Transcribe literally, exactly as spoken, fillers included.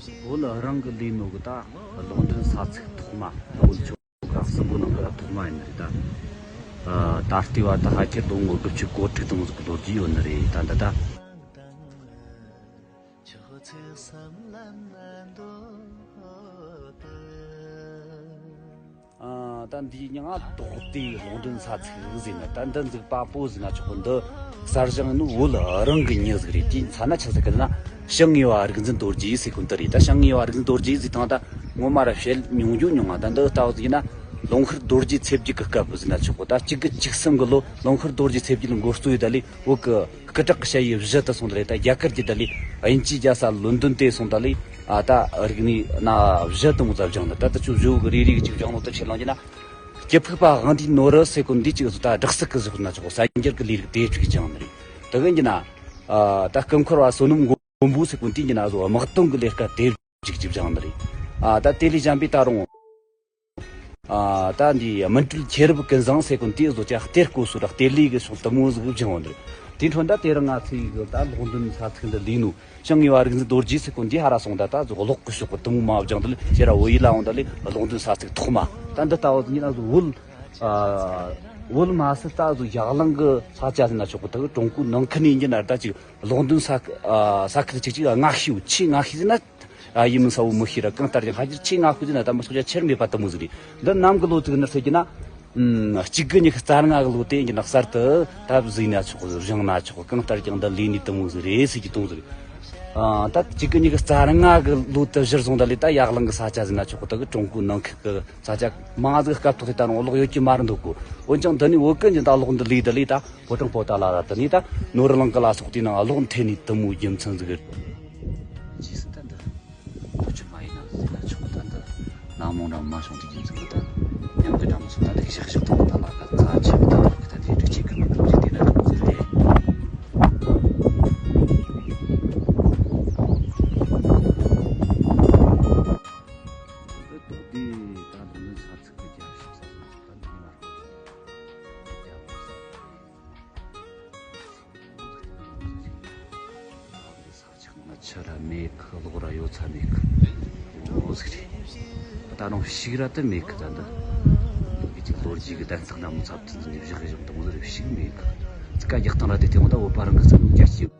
བོད་རང་གི་ལས་ནོ་གི་ད་ཀློག་འདོན་ས་ཚིགས་ཐོག་མ་བོད་ཆོལ་ཁ་གསུམ་པོ་ནང་གི་ཐོག་མ་ཡིན་ནི་རེད་ད། ད་ལྟའི་བར་དུ་ཕལ་ཆེར་ལོ་ངོ་དགུ་བཅུ་གོ་དྲུག་དང་ཟིག་གི་ལོ་རྒྱུས་ཡོད་ནི་རེད་ད་འདི་ད། ཨ། ད་འདིའི་མིང་ང་དོག་ལྟའི་ཀློག་འདོན་ས་ཚིགས་ཟེར་ན་ད་འདི་འཛུགས་པ་པོ་ཟེར་ན་ཆོག་གི། འདི་གསར་བཞེངས་ནི་བོད་རང་གི་མྱི་ཟིག་རེད། དེའི་མཚན་ན་ཆི་ཟིག་གི་ན་ཞང་ངེ་བ་རིག་འཛིན་རྡོ་རྗེ་ཟེར་གོ་འདི་རེད། ད་ཞང་ངེ་བ་རིག་འཛིན་རྡོ་རྗེ་ཟེར་དང་ད་ངོ་མ་ར་བཤད་མྱོང་རྒྱུ་མྱོང་ང་ད་འདི་ལྟ་བུ་ཟིག་ཡིན་ན་ལུང་ཤུར་རྡོ་རྗེ་ཚེ་བརྒྱད་ཀྱི་སྐབས་ཟེར་ན་ཆོག་གི། ད་གཅིག་དགུ་གཅིག་གསུམ་གི་ལོ་ལུང་ཤུར་རྡོ་རྗེ་ཚེ་བརྒྱད་ལ་འགོ་གཙོས་ཡོད་ད་ལས། བོད་ཀྱི་སྐུ་དྲག་གི་ཞ་ཡི་བཞི་དུ་སོང་ད་ལས། ད་རྒྱ་གར་གྱི་ད་ལས་དབྱིན་ཇིའི་རྒྱལ་ས་ལོན་ཌོན་དེ་སོང་ད་ལས། ཨ། ད་རིག་གནས་ན་བཞི་དུ་མོ་ཙམ་སྦྱངས་ནི། ད་ད་ཆུ་བཞི་བོ་གི་རེ་རེ་གི་ཅིག་སྦྱངས་ནོ་ད་ཕྱིར་ལང་གྱི་ན། སྐྱི་ཕུག་པ་དབང་འདུས་ནོར་བུ་ཟེར་གོ་འདི་ཅིག་ད་སྦྲག་སྲིད་ཀྱི་ཟེར་ན་ཆོག་གོ། གསར་འགྱུར་གྱི་ལས་རིགས་དེ་ཅིག་སྦྱངས་ནི་རེད། ད་གིན་གྱི་ན། ཨ། ད་སྐུ་འཁོར་བ་བསོད་ནམས་མགོན་པོ་ཟེར་གོ་འདི་གྱི་ན་བཟོ་དམག་དོན་གྱི་ལས་ཀ་དེ་ཅིག་ཅིག་སྦྱངས་ནི་རེད། ཨ། ད་དེ་ལས་གཞན་པའི་ད་རུང་། ཨ། ད་འདི་སྨིན་གྲོལ་མཁྱེན་རབ་ཀུན་བཟང་ཟེར་གོ་འདི་བཟོ་ཅིག་གཏེར་བརྐོ་སྲོལ་ར་གཏེར་ལས་གི་ཕྱོགས་དུ་མོ་ཟིག་སྦྱངས་ཡོད་ནི་རེད། དེ་འཕྲོ་ད་དེ་རིང་ང་ཚོའི་གི་ད་ཀློག་འདོན་ས་ཚིགས་འདི་ལས་ནོ། ཞང་ངེ་བ་རིག་འཛིན་རྡོ་རྗེ་ཟེར་གོ་འདི་ཧ་ར་སོང་ད་ད་གཟོད་ཀློག་གི་ཕྱོགས་གི་དུ་མོ་མ་སྦྱངས་དུ་ལས་ཁྱེད་ར་བོད་ཡིག་ལ་འོང་ད་ལས་ཀློག་འདོན་ས་ཚིགས་ཐོག་མ་ད་འདི་ལྟ་བུ་ཡིན་ན་བཟོ་བོད། ཨ། བོད་མ་ཟད་ད་གཟོད་ཡག་ལང་གི་ས་ཆ་ཟེར་ན་ཆོག་གི། ད་གི་ཀྲུང་གོའི་ནང་ཁུལ་ནས་ཡིན་གྱི་ན་ད་ཅིག་ཀློག་འདོན་ས་ས་ཁུལ་ཅིག་ཅིག་སྔ་ཤོས་ཆེས་སྔ་ཤོས་ཟེར་ན། ཨ། ཡིན་མིན་ས་བོ་མི་ཤེས་ར། གང་ལྟར་ཀྱང་ཕལ་ཆེར་ཆེས་སྔ་ཤོས་ཟེར་ན་ད་མི་ཆོག་ཆ་ཆེར་མེད་པ་དུ་མོ་ཟིག་རེད། འདི་ནམ་གི་ལོ་ཚིགས་ནི་ཟེར་གྱི་ན། ཨུམ། གཅིག་དགུ་ཉི་ཤུ་རྩ་ལྔ་གི་ལོ་དེ་ཡིན་གྱི་ན་གསར་དུ་ད་བཟོས་ན་ཆོག་གི། བཞེངས་ན་ཆོག་གི། གང་ལྟར་ཀྱང་འདི་ལས་ནི་དུ་མོ་ཟིག་རེད་ཟེར་གྱི་དུ་མོ་ཟིག་རེད། ཨ། ད་གཅིག་དགུ་ཉི་ཤུ་རྩ་ལྔ་གི་ལོ་དུ་གཞིར་བཟུང་ད་ལས་ད་ཡག་ལང་གི་ས་ཆ་ཟེར་ན་ཆོག་གི། ད་གི་ཀྲུང་གོའི་ནང་ཁུལ་གི་ས་ཆ་མང་ཟིག་སྐབས་ཐོག་དེ་ད་རུང་ཀློག་ཡོད་ཀྱི་མ་རེད་འདུག་གོ། འོན་ཀྱང་འདི་ནི་བོད་ཀུན་གྱི་ད་ཀློག་འདི་ལས་ད་ལས་ད། ཕོ་བྲང་པོ་ཏ་ལ་ར་དུ་ནི་ད་ནོར་གླིང་གི་ལ་སོགས་དེ་ནང་ཀློག་འཐེན་ནི་དུ་མོའི་རྒྱུ་མཚན་ཟིག་རེད། རྗེས་སུ་ད་འདི་བོད་ཆུ་མ་ཡིན་ན་ཟེར་ན་ཆོག་ད་འདི་ནང་མོང་ར་མ་བྱུང་དེ་རྒྱུ་མཚན་གི་ད་ཉམས་གི་འདྲ་མོ་སོང་ད་འདི་གི་ཤག་ཤག་ཐོག་ད་ལ་ད་ཁ་ཆེ་གི་ད་ལོག་གི་ད་དེ་འདྲ་ཅིག་གི་མི་འདུག་ཅིག་དེ་འདྲ་འདུག་ཟེར་ཏེ། འདི་དོག་དེ་ད་འདི་ནི་ས་ཚིགས་གི་རྒྱ་ཤོག་ས་ན་ད་འདི་མ་རེད། རྒྱ་ལོག་ས། ཆུ་ར་མེད་གི། གློག་ར་ཡོད་ཚ་མེད་གི། འོ་ཟིག་རེད། ད་རུང་ཕྱུགས་ར་དུ་མེད་གི། ད་འདི་གི་ཅིག་ལོ་རྒྱུས་གི་གདན་ས་ནང་མི་ཚབ་ཏུ་འཛིན་བཞག་གི་བཞག་འདུག་ཟེར། ཕྱུགས་མེད་གི། ཙི་ཀ་རྒྱག་སྟངས་ར་དེ་དེ་འོང་ད་བོད་པ་རང་གི་བསམ་བློ་རྒྱ་སྐྱེད།